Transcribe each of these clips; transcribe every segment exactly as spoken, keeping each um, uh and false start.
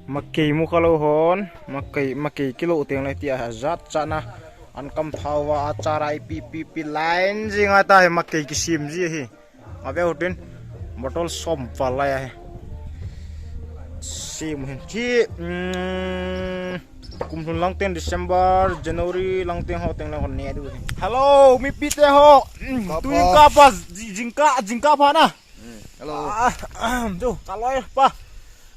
Makei mu kha lou hon, makei, makei kilo teng le tia jat chana. An kam thau va a chara ipi, pi, pi line jing a ta hi makei kisim ji hi. Nga ve utin, bottle som val lai a hi. Sim hin chi, mm, kum lhun lang teng December, January lang teng ho teng le hon ne du hi. Hello, mipi te ho. Mm, Ka tu pa. Jingkah pa, ji-, jingkah, jingkah pa na. Mm, hello. Ah, ah, tu, ka loi pa.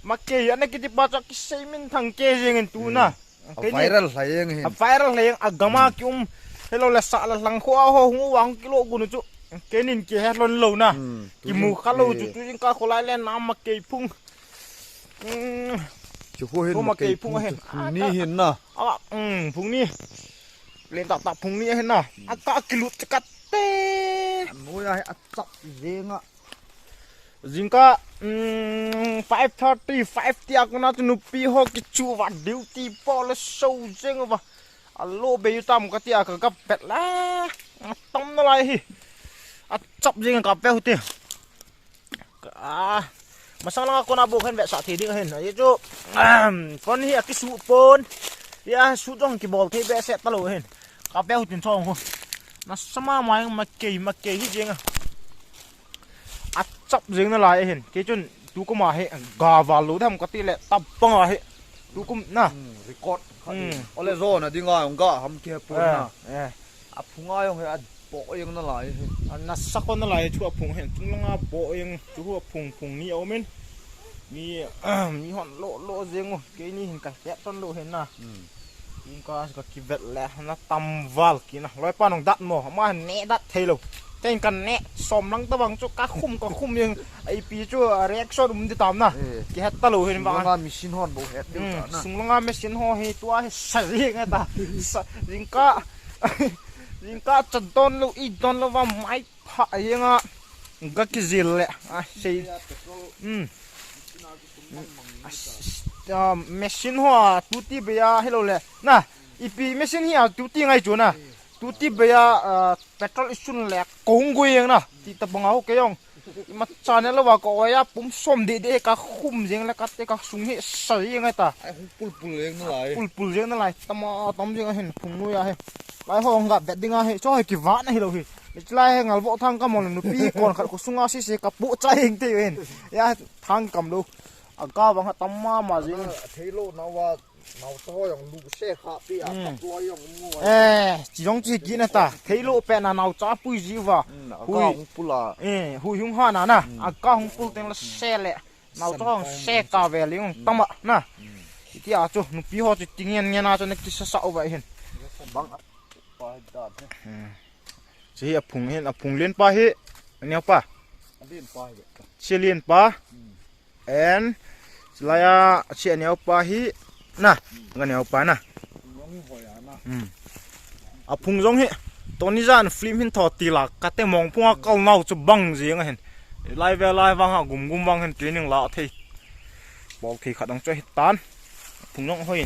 Makei, ana kiti pa chu kisei min thang ke jeng in tu na. Mm. A Kei ni viral hlai jeng hin. A viral hlai jeng, a gam a ki um. Hello le sa le lang kho a ho hung vang kilo gun chu. Kenin kihe lhon lou na. Mm, tu Kimu jing kha lou eh. chu, tu jingkah kholai le na makei phung. Mm. Chu ho hin Ho makei makei phung phung hin. chu, phung ni hin na. A, mm, phung ni. Len ta ta phung ni hin na. A ka kilut ka te. Noi a hi a chap jeng a. Jingkah, mm, five thirty, five tia kona chu nupi ho kichu va duty po le so jeng va. A lo be u tam ka tia ka gap pet la. Tam na lai hi. A chap jeng ka pe hu ti. Ah, masang langa kona bu khen ve sa thi ding hin. Ye chu, um, kon hi a kisu pon. Ya su jong kibol thei be se ta lo hin. Ka pe hu tin chong hu. Na sama mai makei, makei hi jeng a. A chap jeng na lai hin. Kei chun tu kum a hi ga val lou dem ka ti le tap pang a hi. Tu kum na. Hmm, record kha Hmm. ding. Ole zo na ding a, ga ham ke pu Eh, na. eh. A phung a jong hi a po jeng na lai hi. A na sa kon na lai chu a phung hin. Chung langa po jeng chu a phung phung ni a um in. Mi, mi hon lo, lo jeng u. Kei ni hin ka het ton lo hin na. Hmm. Kum ka, ka kivet le na tam val ki na. Loi pa nong dat mo. Ma ne dat thei lo. Ten kan ne som lang ta bang chu ka khum, ka khum jeng. Ai pi chu reaction um di tam na. Eh. Ki het ta lo hin Sung bang. langa machine hon bo het deu Hmm, ta na. Sung langa machine ho hi tua hi sa jeng ta. Sa, jingkah, jingkah chan ton lo, i ton lo va mai pha jeng a. Ga kijil le. A sei. Hmm. A, s-, s-, a, machine ho a tuti be a hello le. Na, ipi machine hi a tuti ngai chu na. Tuti be a, a, petrol isun le kong go jeng na. Ti ta bang a ho ke jong. Ima channel lo va ko ya pum som de de ka khum jeng le ka te ka sung hi sa jeng ta. Ai hung pul pul jeng na lai. Pul pul jeng na lai. Tama tam jeng a hin phung noi a hi. Lai ho nga bet ding a hi. Cho hi ki va na hi lo hi. Ni lai hi ngal vo thang ka mo le nupi kon khat ko sunga si si ka pu cha jeng te hin. Ya thang kam lo. A ga vang ha tam ma ma jeng. Thei lo na va. Nau to jong lu se kha pi a Hmm. kap loi jong mu. Eh, chi jong chi ki na ta. Thei lo pe na nau cha pui ji va. Hmm, a Hui. ka hung pula. Eh, hui hung ha na na. Hmm. A ka hung pul teng la se le. Nau to hung se ka ve ling tama na. Hmm. Ti a chu nupi ho chu ti ngen ngen a chu ne ki sa sa u va hin. Bang a pa da. Hmm. Chi hi a phung hin, a phung lien pa hi. Neo pa. A lien pa hi. Chi lien pa. Hmm. And, chilai a, chi a neo pa hi, na, ga neo pa na. Hmm. A phung jong hi, tuni jan film hin tho ti la, ka te mong phung a kal nau chu bang jeng a hin. Lai ve lai vang a gum gum vang hin training la thei. Bol thei khat ang chu hi tan. A phung jong hoi.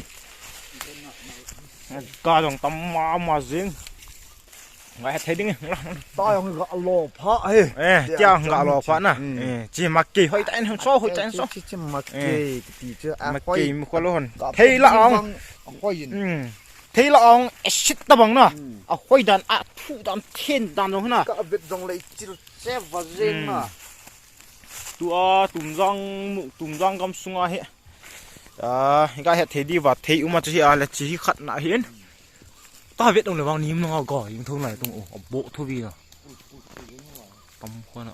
Ka jong tam ma ma jeng. Ngai het thei ding. Ta jong ga lo pha he. Eh, Tia tia chang ga lo pha na. Hmm. Eh, chi ma ke hoi ta en so, hoi ta en so. Chi, chi, chi ma ke Eh. ti chu a Ma hoi. ke mi ko lo hon. Ka Thei la phung ong. bang hoi in. Hmm. Thei la ong, eh, sit ta bang na. Hmm. A hoi dan, a thu dan, then dan jong na. Ka vet jong le chil che va jeng Hmm. na. Tu a, tum jang mu, tum jang gam sunga he. A, ga het thei di va, thei uma chu hi a le chi hi khat na hin. Ta vet ong le vang nim nang a ga, ing thong lai tung o, a bo thu vi na. Tam kho na.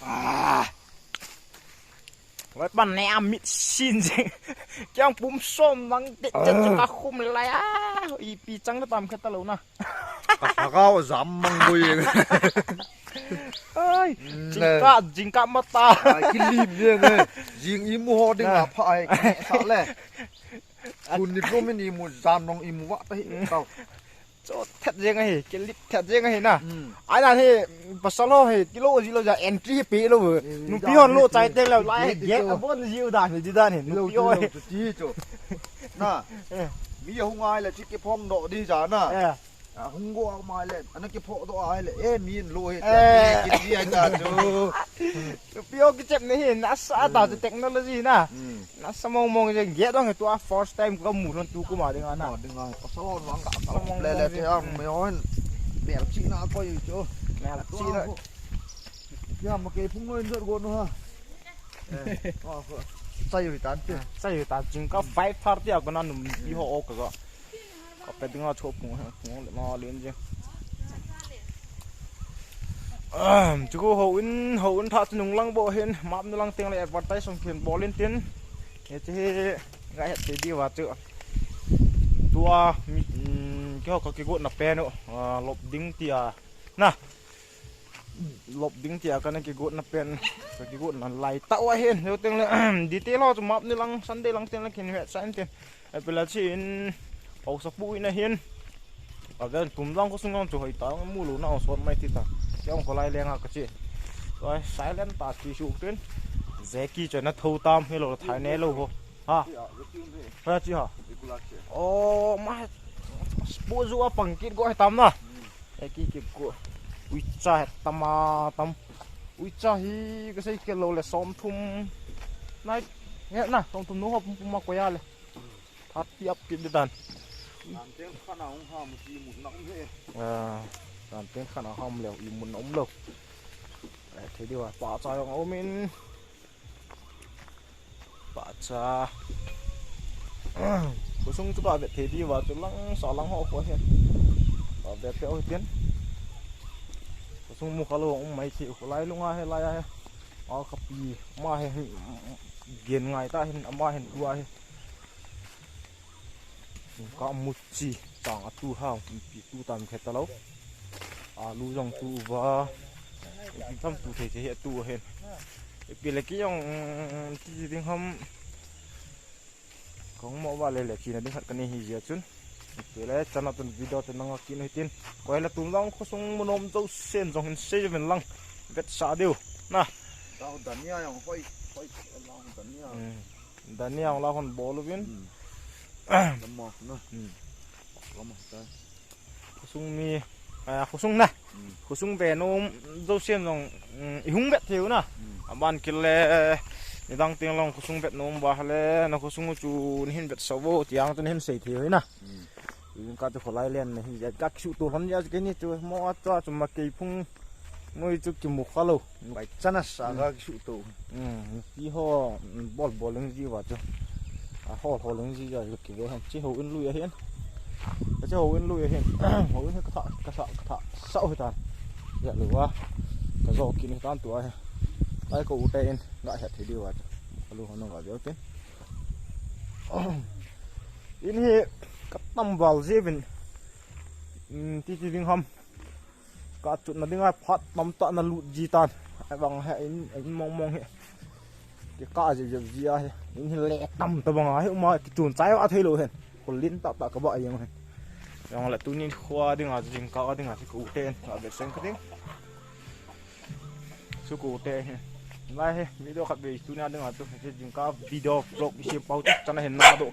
Ah. Loi pan ne a mit sin jeng. Kiang pum som nang te te te ka khum lai a. Ipi chang na tam kha ta lo na. Ka thagau jam mang boi jeng. Ai, Mm, jingkah, jingkah mata. Ai, kilim jeng e. Jing imu ho ding Na. a pha ai, sa le. Kun ni pum in imu jan nong imu va ta hi tau. Cho thet jeng ahi, kilip thet jeng ahi na. Mm. Ai na hi, pasal ho hi, kilo ji lo ja entry hi pe lo. Mm, Nupi ja hon hi lo pe. chai teng lo, lai hi, Pe get to. a bon ji u dan hi, ji dan hi. Lo Nupi chu, ho lo hi. chu, ti chu. Na. Eh. Mi a hung ai la chi ki phong do di ja na. Eh. Hung go a ma le, ana kiphoh doh a le, eh, min lo he. Eh. Kiti ai ta chu. Pio kichep ni hi, nasa ta chu technology na. Hmm. Nasa mong mong je, ge dong he tua first time ka mu lhon tu kuma ding a na. Ma ding a, pasal hon vang ka, pasal mong mong le le je. Te a, me hon. Mel chi na ko yu chu. Mel chi na. Ya, ma kei phung noi jot go no ha. Eh, oh, oh. Sai yu tan te. Sai yu tan jing ka five thirty a ko na num pi ho o ka ga. Ka pe ding a cho phung ha, phung le na len je. Ahem, chu ko ho in, ho in tha chu nung lang bo hin, map nu lang teng le advertise song khen bol in tin. He che he, ga het te di wa chu. Tua, mi, mm, ke ho ka kigot na pen u, ah, lop ding ti a. Na. Lop ding tia kana kigot na pen, ka kigot na lai tah u ahin, heu teng le, detail ho chu map ni lang, Sunday lang teng le kin vet sa in tin. Apila chi in, hausa pu in ahin. A ven tum lang ko sung ang chu hoi ta, mu lo na ong sot mai ti ta. Siang ko lai le nga ka chi. Oi, silent ta ti su tin. Jackie chu na tho tam, he lo thai ne lo ho. Ha? Chi ha, chi ha. Regular chi. Oh, ma. Spo zu a pang kit go he tam na. Hmm. He ki ki ko. Ui cha he tam a tam. Ui cha hi ka sei ke lo le som thum. Nai. He na, som thum nu ho pum pum ma ko ya le. That ti ap kit de dan. Lam teng khan a hung ha mu ti mu na um he. Ah, lam teng khan a ha mu le i mu na um lo. Eh, thei di wa pa cha yong a um in. Pacha. Khosung chu ka vet thei diu va chu lang sa lang ho ko hin. Ka vet thei u hitin. Khosung mu kha lou um mai thei u lai lunga he lai a he. A ka pi ma he gen ngai ta hin ama hin tua he. Ka mu chi chang a tu ha, pi tu tam khe ta lou. Alu jong tu va. Pi tam tu thei thei he tu hen. Pi le ki jong ti ti ding ham. Kong mo va le le ki na ding khat ka nei hi jia chun. Pi le chana tun video te nang a ki no hitin. Koi la tum lang khosung mu nom jo sen jong hin sei ven lang. Vet sa diu. Na. Dau dania jong hoi, hoi, dau dania. Hmm. Dania la hon bol uvin. Hmm. Lama na. Hmm. Lama ta. Khosung mi, eh, khosung na. Hmm. Khosung ve nom jo sen jong, mm, i hung vet thei u na. Hmm. Aban kil le, eh, nidang teng long khosung vet nom va le, na khosung chu ni hin vet sa vo, tiang chu ni hin sei thei u na. Hmm. Ui, ka chu kholai len na hi, ka kisu to lhon ya ke ni chu, mo a cha chu ma kei phung, noi chu ki mu kha lou. Bai chana sa ka kisu to. Hmm, pi ho, bol bol leng ji va chu. A hol hol leng ji ja ki ve hen, chi ho in lui a hen. Ka chi ho in lui a hen. Ho in ka tha, ka tha, ka tha, sa ho tan. Ya lu va. Ka jo ki ni tan tu a he. Ai ko u te in, ga het thei di va chu. Ka lu ho no ga ve u tin. In hi ka tam val je vin. Hmm, ti ti ding ham. Ka chutna dinga phat tamtah na lut ji tan. Ahivang he in, in mong mong he. Kika jep jep ji ahi. In hi le tam tabang ahi. Uma kichun chai a thei lou hen. Kholin tah tah ka ba jeng hen. Jong le tuni khua dinga jingkah dinga chu ka u ten. Ka vet seng ka ding. Chu ka u te hen. Lai he video khat ve tuni dinga chu. Jingkah video vlog isi pau chana hen na do.